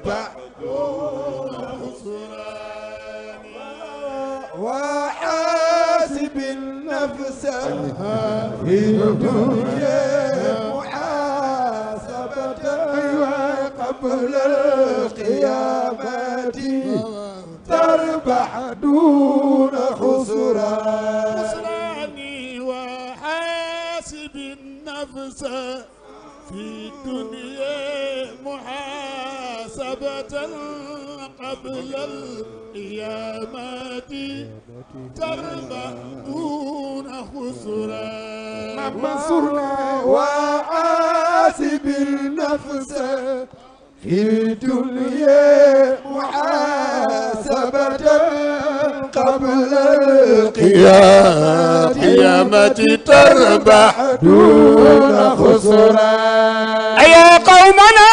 تربح دون خسران وحاسب النفس في الدنيا محاسبة قبل القيامة تربح دون خسران وحاسب النفس في الدنيا محاسبة قبل القيامة تربح دون خسران منصورنا وحاسب النفس في الدنيا محاسبة قبل القيامة تربح دون خسران أيا قومنا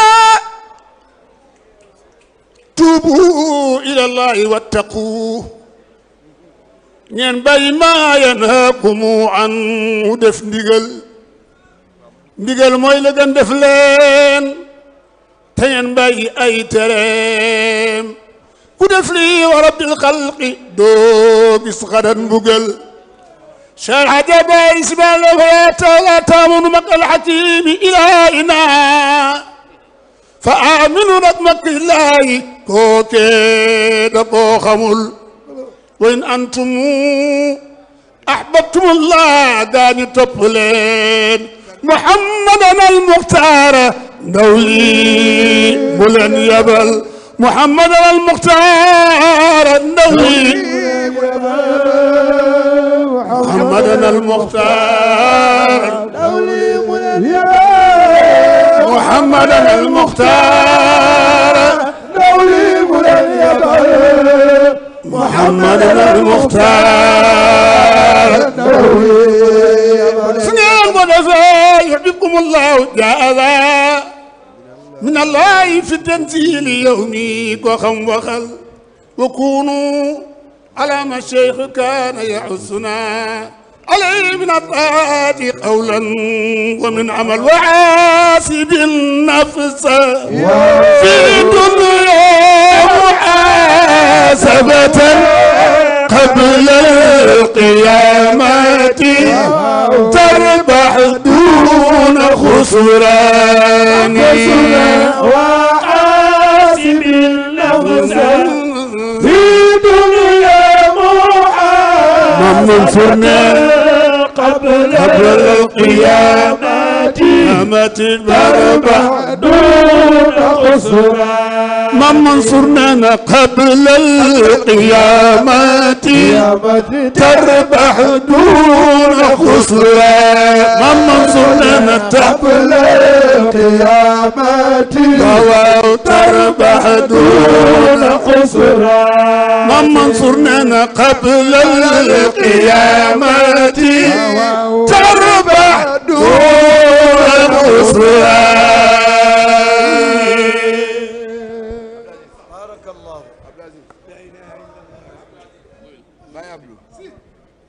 توبوا إلى الله واتقوه ينبغي ما ينهاكم عنه def ndigal mooy la gën def leen te ngeen bàyyi ay tereem ku def lii wa rabbil xalqi doo gis xadan mbugal شرح جبال سبحانه وتعالى تامن مك الحكيم إلهنا فآمنوا نطمك الله كوكي دبو خمول وإن أنتم أحببتم الله داني تبلين محمدنا المختار دولي بلن يبل محمدنا المختار دولي محمدنا المختار دولي بلن يبل محمدنا المختار دولي بلن يبل محمدنا المختار سنين ونفاي يحبكم الله جاء من الله في التنزيل يومي وخم وخل وكونوا على ما الشيخ كان يحسنا عليه من الطاعات قولا ومن عمل وحاسب النفس في الدنيا محاسبة قبل القيامة تربح دون خسران وحاسب النفس في الدنيا محاسبة قبل القيامة تربح دون خسران من منصرنا قبل القيامة تربح دون خسران من منصرنا قبل القيامة تربح دون خسران من منصرنا قبل القيامة تربح دون خسران بارك الله لا اله الا الله ما يبلو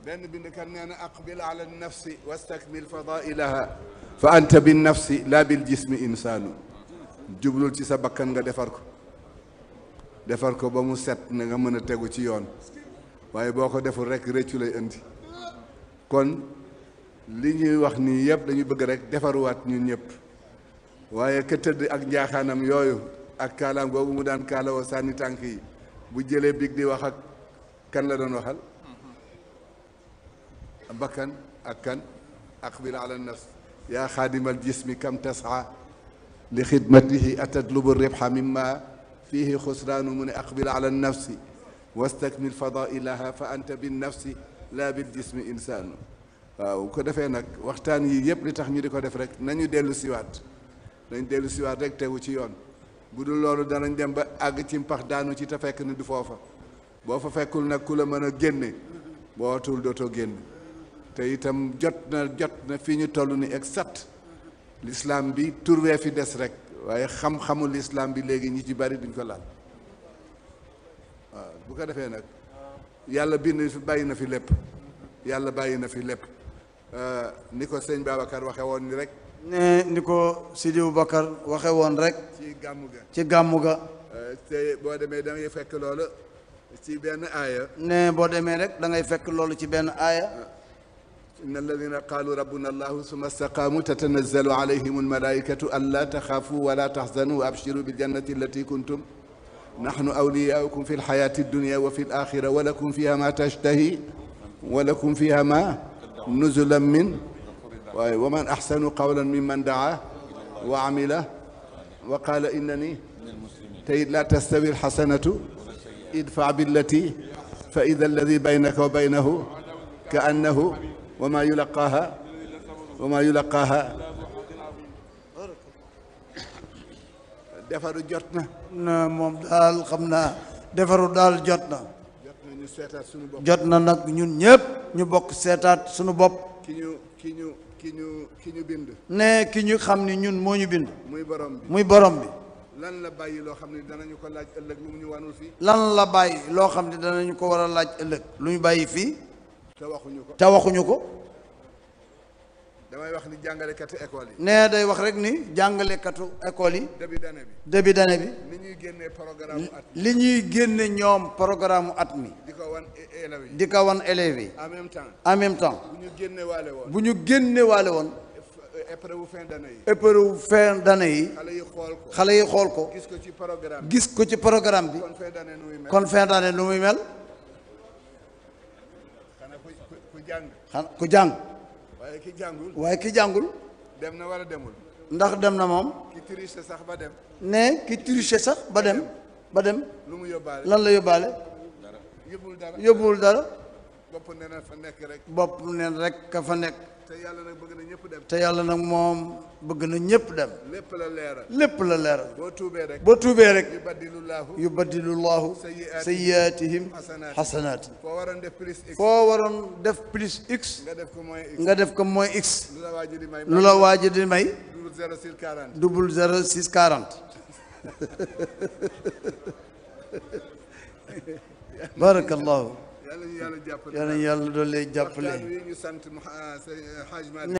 بين بنكرنا اقبل على النفس واستكمل فضائلها فانت بالنفس لا بالجسم انسان jublul ci sa bakkan nga defar ko ba mu set na nga mën a tegu ci yoon waaye boo ko deful rek rëccu lay indi kon li ñuy wax nii yëpp dañu bëgg rek defaruwaat ñun ñëpp waaye ka tëdd ak njaaxaanam yooyu ak kaalaam googu mu daan kaalawoo sànni tànk yi bu jëlee big di wax ak kan la doon waxal bakkan ak kan aqbil ala nafs yaa xaadimal jismi kam tas'a li xidmatihi atatlubu ribha mimma fihi xusraanu mu ne aqbil ala nafsi wastakmil fadailaha fa anta bin nafsi la bil jismi insaanu waaw ko defee nag waxtaan yi yëpp li tax ñu di ko def rek nañu dellu siwaat rek tegu ci yoon bu dul loolu danañ dem ba àgg ci mpax daanu ci te fekk ni du foofa boo fa fekkul nag ku la mën a génne boo watul dootoo génn te itam jot na fii ñu toll ni exact l'islam bi turwee fi des rek waaye xam-xamu l'islam bi léegi ñi ci bari duñ ko laal waaw bu ko defee nag yàlla bind fi bàyyi na fi lépp yàlla bàyyi na fi lépp ni ko sëñ Babacar waxe woon ni rek ne ni ko Sidi Boubacar waxe woon rek ci gàmmu ga ci gàmmu ga te boo demee da ngay fekk loolu ci benn aaya. ne boo demee rek da ngay fekk loolu ci benn aaya. inna alladina qaalu rabbuna allahu summa istaqaamu tatanazzalu alayhim almalaikatu an laa taxaafu wala taxzanu wa abshiru biljannati allati kuntum nahnu awliyaaukum fi lxayaati addunia wa fi alaxira wa lakum fiha ma tashtahi wa lakum fiha ma nuzulan min waaye wa man axsanu qawlan mimman daa wa amila wa qaala innani te it laa tastawi alxasanatu idfa billati fa ida alladi baynaka wa baynahu ka annahu wa maa yulaqaaha defaru jot na. na moom daal xam naa defaru daal jot na. ñu seetaat suñu bopp. jot na nag ñun ñëpp ñu bokk seetaat suñu bopp. ki ñu bind. ne ki ñu xam ni ñun moo ñu bind. muy borom bi muy borom bi. lan la bàyyi loo xam ne danañu ko laaj ëllëg lu mu ñu wanul fii. lan la bàyyi loo xam ne danañu ko war a laaj ëllëg lu ñu bàyyi fii. te waxuñu ko. damay wax ni jàngalekatu école yi. ne day wax rek ni jàngalekatu école yi. début d'année bi. li ñuy génnee programme at mi. li ñuy génne ñoom programme at mi. di ko wan élèves yi. di ko wan élèves yi. en même temps. bu ñu génne waale woon. épreuve fin d'année yi. épreuve fin d'année yi. xale yi xool ko. gis ko ci programme bi. gis ko ci programme bi. kon fin d'année nu muy mel. ku jàng. waaye ki jàngul. dem na wala demul. ndax dem na moom. ki triché sax ba dem. ne ki triché sax ba dem. lu mu yóbbaale. lan la yóbbaale. yóbbuwul dara. bopp neen fa nekk rek. bopp neen rek ka fa nekk. te yàlla nag bëgg na ñëpp dem. te yàlla nag moom bëgg na ñëpp dem. lépp la leeral. lépp la leeral. boo tuubee rek. yubaddilullahu sayyi'aatihim xasanaat. foo waroon def plus x. nga def ko moins x. lu la waa ji di may. double 06 40. barakallahu. yàlla ñu yàlla doole jàppale.